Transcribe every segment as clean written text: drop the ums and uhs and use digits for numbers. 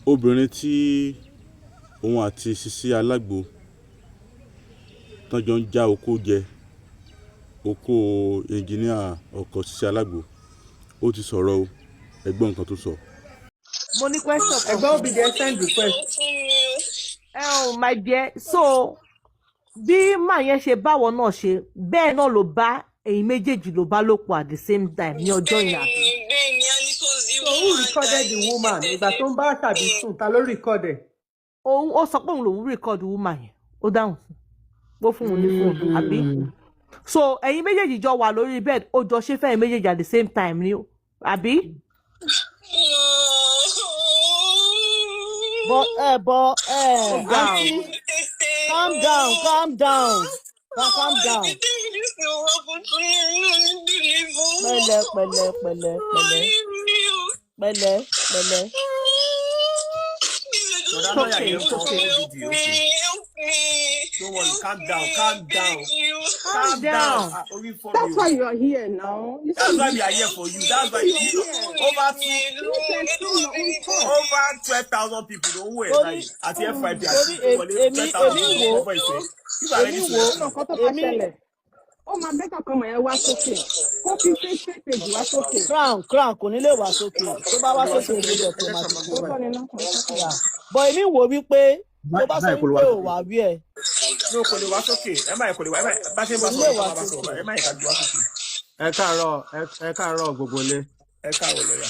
Obìnrin tí òun àti Sisi Alágbo tán jọ ń já okó jẹ, okó engineer, ọkọ Sisi Alágbo, ó ti sọ̀rọ̀ o. Ẹ gbọ́ nǹkan tó sọ. Mo ní question kan. Ẹ̀gbọ́n Obìdí, ẹ send request. Ẹ ò, my dear, so bí màá yẹn ṣe báwọ náà ṣe, bẹ́ẹ̀ náà ló bá ẹ̀yin méjèèjì ló bá lò pọ̀ at the same time ní ọjọ́ yẹn, àbí? Bẹ́ẹ̀ni, and it was the So who recorded the woman ìgbà tó ń bá Àṣàbí sùn? Ta ló record ẹ̀? Òun ó sọ pé òun lòún record woman yẹn. Ó dáhùn sí bó fún òun ní fóònù, àbí? So ẹ̀yin méjèèjì jọ wà lórí bed, ó jọ ṣe fẹ́yìn méjèèjì at the same time ni, àbí? But aunty, calm down, calm down, calm down. Pẹ̀lẹ́, pẹ̀lẹ́, pẹ̀lẹ́, pẹ̀lẹ́, pẹ̀lẹ́, pẹ̀lẹ́. Bọ̀dá lọ́ọ̀yà Okay, yẹn it's kọ́ okay. OBD, okay. Don't worry, calm down, calm down, Calm calm down. down. Ah, orí fọ́ That's mi why o. you are here now. You That's see, why we are here for you. That's why you are here. over two You need to explain your own thoughts. over 12,000 people ló ń wò ẹ́ Torí báyìí àti FYP torí àti wọlé èmi 12,000 èmi people ló wò ń gbọ́ ìfẹ́. People are èmi ready to wò Ó listen. mọ nǹkan tó máa èmi ṣẹlẹ̀. Ó máa better kọ́mọ yẹn wá sókè. Kó fi fake page wá sókè. Crown, Crown kò ní lè wá sókè. Tó bá wá sókè, ó lè automatic. Ó tọ́ ni náà kò sókè. Yeah. But èmi wò wípé tó bá sọ Báyìí kò lè wípé wá ò sókè. Wà wí ẹ̀. No, kò lè wá sókè. Ẹ má yẹ kò lè wá. Ẹ má bá ṣe ń Kò bá ní lè sọ̀rọ̀, wá ká máa bá sọ̀rọ̀ sókè. báyìí. Ẹ má yẹ ká ju wá sókè. Ẹ káàárọ̀, ẹ káàárọ̀ gbogbo ilé. Ẹ káàárọ̀, lọ́yà.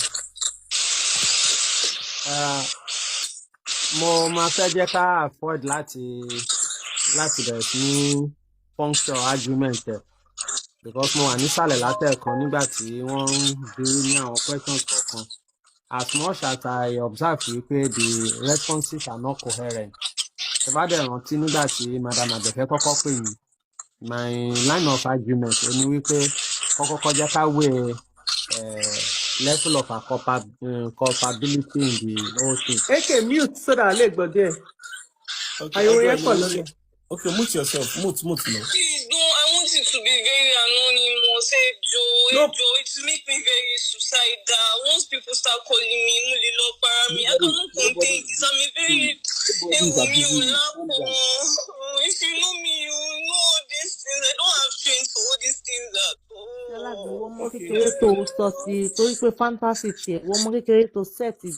Mo máa fẹ́ jẹ́ ká afford láti bẹ̀rẹ̀ sí ní puncture argument ẹ̀, because mo wà nísàlẹ̀ látẹ̀ẹ̀kan nígbà tí wọ́n ń bí ní àwọn questions kọ̀ọ̀kan. As much as I observe wípé the responses are not coherent, ṣe bá dẹ̀ rántí nígbà tí Madam Abẹ́fẹ́ kọ́kọ́ pè mí, my line of argument ó ní wípé kọ́kọ́kọ́ jẹ́ ká weigh level of our culpability in the whole thing. AK, mute so that a lè gbọ́ díẹ̀. Okay, Ariwo ẹjọ́ yẹn pọ̀ ẹ̀yin lórí. Okay, mute yourself. Mute, mute no. Please don't. I want it to be very anonymous. Hey, Joe, No. hey, Joe, it will make me very suicidal. Once people start calling me, mo lè lọ para mi. I cannot contain this. I'm a very Nobody's ewu mi ò abusing you. lápò. Calm down. If you know me, you know all these things. I don't have strength for all these things at Alágbo, all. wọ́n mọ kékeré tó sọ sí torí pé fantasy tiẹ̀, wọ́n mọ kékeré tó set di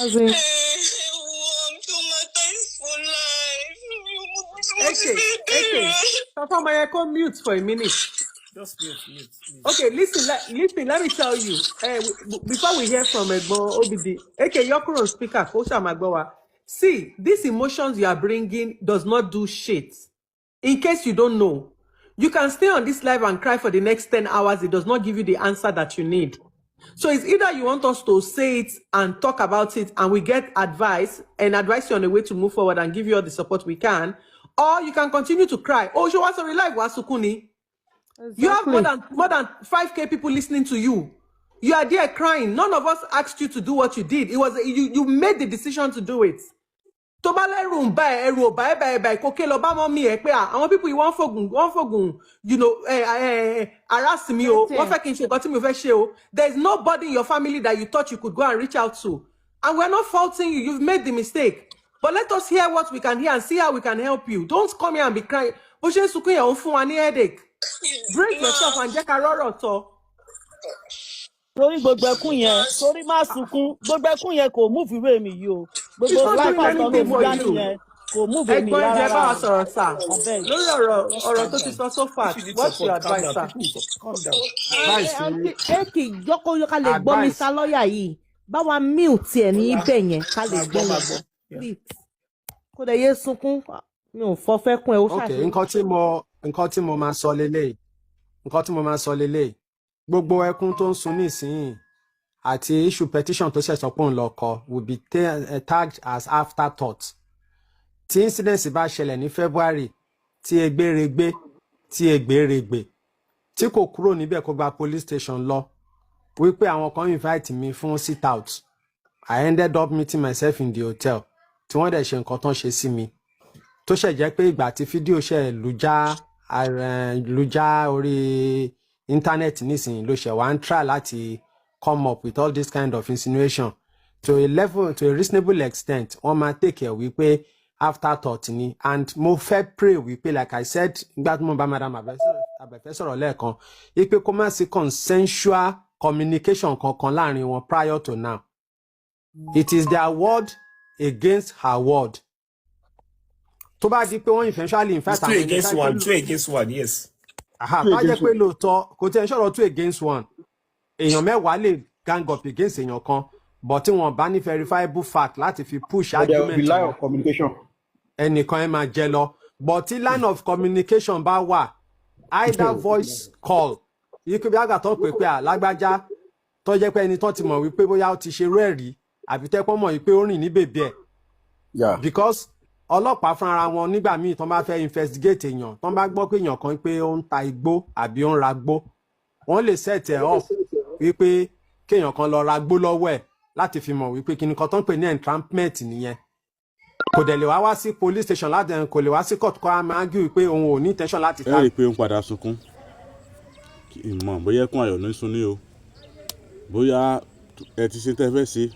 as in, Ewu, I'm traumatized for life. Mi ò mọ bí mo AK, ti fẹ́ AK, bẹ̀rẹ̀. sọ fún ọmọ yẹn kó mute for a minute. Just mute, mute, mute. Okay, listen, listen, let me tell you. Before we hear from Ẹ̀gbọ́n OBD, AK, yọ kúrò speaker kó ṣáà máa gbọ́ wa. See, these emotions you are bringing does not do shit. In case you don't know, you can stay on this live and cry for the next 10 hours. It does not give you the answer that you need. So it's either you want us to say it and talk about it and we get advice and advise you on the way to move forward and give you all the support we can, or you can continue to cry. Oh, ṣé wá sórí live wá sunkún ni? You have more than 5K people listening to you. You are there crying. None of us asked you to do what you did. It was you you made the decision to do it. Tó bá lẹ́rù ń bá ẹ, ẹrù ò bá ẹ bá ẹ bá ẹ, kó ké lọ bá mummy ẹ pé, "Ah, àwọn people yìí, wọ́n fògùn harass mi o, wọ́n fẹ́ kí n ṣe nǹkan tí mi ò fẹ́ ṣe o." There is nobody in your family that you thought you could go and reach out to, and we are not faulting you. You've made the mistake, but let us hear what we can hear and see how we can help you. Don't come here and be crying. Bó ṣe ń sunkún yẹn, ò ń fún wa ní headache. Brace yourself and jẹ́ ká rọ́rọ̀ sọ. Torí gbogbo ẹkún yẹn, torí má sunkún, gbogbo ẹkún yẹn kò move ìwé mi yìí o. It's Gbogbo not doing slippers tó ló anything mú for dání you. yẹn kò move èmi Ẹ̀gbọ́n, rárá ẹ jẹ́ bá wa rárá. Sọ̀rọ̀ sà Abeg. Lórí ọ̀rọ̀ tó ti sọ so far. If you need What's your support, calm advice, down. sir? People will support. Calm down. Advice ní Èkì jọ́kọ́ ká lè gbọ́. Advice. Mr lọ́ọ̀yà yìí, bá wa mute ẹ̀ ní ibẹ̀ yẹn ká lè Máa gbọ́ gbọ́, máa wọn. gbọ́. Yeah. Please, kó dẹ̀ yé sunkún, mi ò fọ́ fẹ́ kún ẹ ó Ok, ṣàṣe. Nǹkan tí mo máa sọ leléyìí, nǹkan tí mo máa sọ leléyìí, gbogbo ẹkún tó ń sun nísìnyìí àti issue petition tó ṣẹ̀sọ́ pé òun lọ kọ will be tagged as afterthought. Tí incident bá ṣẹlẹ̀ ní February, tí egbèrègbè tí egbèrègbè tí kò kúrò níbẹ̀, kó gba police station lọ wípé àwọn kan invite mi fún sit out, I ended up meeting myself in the hotel, tí wọ́n dẹ̀ ṣe nǹkan tán ṣe sí mi, tó ṣẹ̀ jẹ́ pé ìgbà tí fídíò ṣẹ̀ lù já orí íńtánẹ́ẹ̀tì nísìnyí ló ṣẹ̀ wá ń try láti come up with all this kind of insinuation. To a level, to a reasonable extent, wọ́n máa take care wípé afterthought ni. And mo fẹ́ pray wípé, like I said nígbà tí mo bá Madam Abẹ́fẹ́ sọ̀rọ̀ lẹ́ẹ̀kan, wípé kó má sí consensual communication kankan láàrin wọn prior to now. It is their word against her word. Tó bá di pé wọ́n eventually It's invite two àwọn ẹni against tá pé one, two against one, yes. Aha, Two tó bá jẹ́ against pé one. lóòótọ́, kò tí ẹ ń sọ̀rọ̀ two against one, èèyàn 10 lè gang up against èèyàn kan, but tí wọn bá ní verifiable fact láti fi push But there will be argument line wọn, of communication. ẹnìkan ẹ máa jẹ lọ. But tí line of communication bá wà, either voice call yìí pé bí àgbà tó ń pè pé à lágbájá, tó jẹ́ pé ẹni tó ti mọ̀ wípé bóyá ó ti ṣerú ẹ̀ rí, àbí tẹ́pọ́n mọ̀ wípé ó rìn ní bèbè ẹ̀, because ọlọ́pàá fúnra wọn nígbà míì tó bá fẹ́ investigate èèyàn, tó bá gbọ́ pé èèyàn kan pé ó ń ta igbó àbí ó ń ra gbó, wọ́n lè set ẹ̀ up wípé kéèyàn kan lọ ra gbó lọ́wọ́ ẹ̀ láti fi mọ̀ wípé kíni kan tó ń pè ní entrapment nìyẹn. Kò dẹ̀ lè wá wá sí police station láti, kò lè wá sí court kó a máa argue wípé òun ò ní intention láti Ẹ ta. rí i pé ó ń padà sunkún. Kí n mọ̀ bóyá ẹkún ayọ̀ ló ń sun ní o, bóyá ẹ ti ṣe tẹ́ fẹ́ ṣe,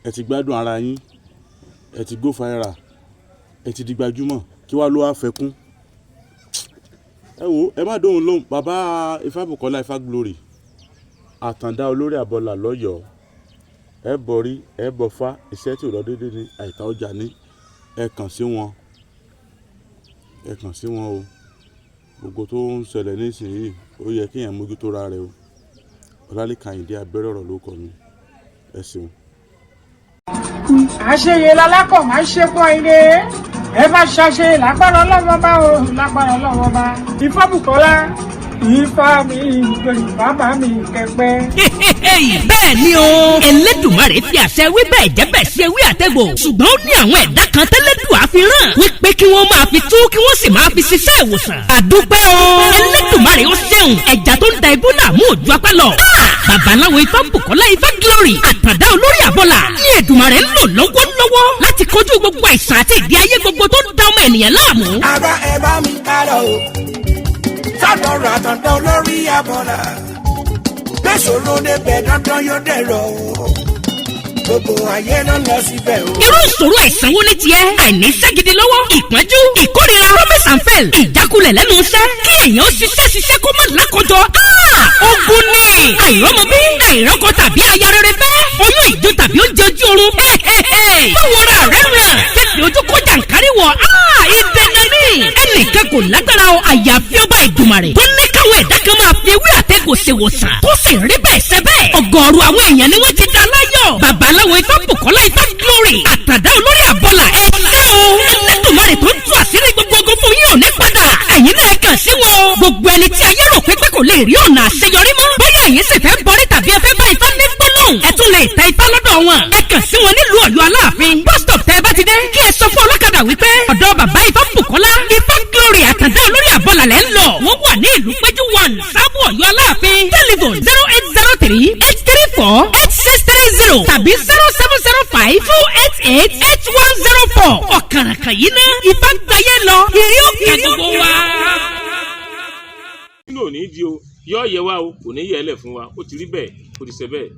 ẹ ti gbádùn ara yín, ẹ ti go viral, ẹ ti di gbajúmọ̀, kí wàá ló wá fẹ́ kún. Ẹ wo, ẹ má dóhùn lóhùn. Bàbá Ifábùkọ́lá Ifá Glory, àtàndá olórí àbọ̀là lọ́yọ̀ọ́, ẹ bọ̀rí, ẹ bọ̀fá, iṣẹ́ tí ò lọ déédéé ní àìta ọjà ní, ẹ kàn sí wọn, ẹ kàn sí wọn o. Gbogbo tó ń ṣẹlẹ̀ nísìnyí, ó yẹ kéèyàn mójútó ra rẹ̀ o. Ọlálẹ́kan Àyìndé abẹ́rẹ́ ọ̀rọ̀ ló kọ mi. Ẹ ṣeun. Àṣeyẹ lálákọ̀ máa ń ṣe pọ̀ ire. Ẹ bá ṣàṣe lágbára Ọlọ́wọ́ bá o, lágbára Ọlọ́wọ́ bá. Ifábùkọ́lá Ifá mi ìgbèrú bàbá mi kẹpẹ. Bẹ́ẹ̀ ni o, Elédùmarè fi àṣẹ wí bẹ́ẹ̀ jẹ́ bẹ́ẹ̀ ṣe wí àtẹ̀gbò, ṣùgbọ́n ó ní àwọn ẹ̀dá kan tẹ́lẹ̀dùn àfihàn wípé kí wọ́n máa fi tú, kí wọ́n sì máa fi ṣiṣẹ́ ìwòsàn. Àdúpẹ́ o, Elédùmarè ó ṣeun. Ẹja tó ń da ibú làmú òjú apá lọ. Babaláwo Ifábùkọ́lá Ifá Glory, àtàndá olórí àbọ̀là ní Èdùmarè ń lò lọ́wọ́lọ́wọ́ láti kojú gbogbo àìsàn àti ìdí ayé gbogbo tó ń da ọmọ ènìyàn láàmú. Àbá ẹ bá mi ká lọ o, sọ́dọ̀ àtàndá olórí abọ́là. Gbèsòrò débẹ̀ dandan yóò dẹ̀rọ̀ o, gbogbo ayé ló lọ síbẹ̀ o. Irú ìṣòro àìsàn wo ni tiẹ̀? Àìníṣẹ́ gidi lọ́wọ́, ìpọ́njú, ìkórira, promise and fail, ìjákulẹ̀ lẹ́nu iṣẹ́, kí èèyàn ó ṣiṣẹ́ ṣiṣẹ́ kó má lákòjọ. Ogun ni àìrọ́mọbí, àìrọ́kọ tàbí aya rere fẹ́, oyún ìjó tàbí oúnjẹ ojú oorun. Báwo ra rẹ̀ ràn tètè ojú kó jàǹkárí wọ̀? Ìdènà ní ẹnìkan kò lágbára o, àyàfi ọba Ìdùmarè tó ní káwọn ẹ̀dá kan máa fi ewé àtẹ̀gùn ṣèwòsàn, tó sì rí bẹ́ẹ̀ ṣe bẹ́ẹ̀. Ọ̀gọ̀ọ̀rọ̀ àwọn èèyàn ni wọ́n ti dá láyọ̀. Babaláwo Ifábùkọ́lá Ifá Glory, àtàdá olórí àbọ̀là, ẹ ṣé o. Ẹlẹ́dùnmarè tó ń tú àṣírí gbogbo ogun fún yín ò ní padà. Ẹ̀yin náà kàn sí wọn. Gbogbo ẹni tí ayé rò pé kò lè rí ọ̀nà àṣeyọrí mọ́, bóyá ẹ̀yin sì fẹ́ bọrí tàbí ẹ fẹ́ bá Ifá ní gbólóhùn, ẹ tún lè tẹ Ifá lọ́dọ̀ wọn. Ẹ kàn sí wọn nílùú Ọ̀yọ́ Aláàfin bus stop. Tẹ́ ẹ bá ti dé, kí ẹ sọ fún ọlọ́kadà wípé ọ̀dọ̀ bàbá Ifábùkọ́lá Ifá Glory, àtàndá olórí àbọ̀là lẹ́ ń lọ. Wọ́n wà ní ìlú péjú 1, Sábò, Ọ̀yọ́ Aláàfin. Telephone 08038348630 tàbí 07052888104. Ọ̀kàràkàn yìí ná Ifá gbáyé lọ, ìrí òkè gbogbo wa. Nínú òní di o, yọ yẹ wa o, kò ní yẹ ẹ lẹ fún wa. Ó ti rí bẹ́ẹ̀, ó ti ṣe bẹ́ẹ̀.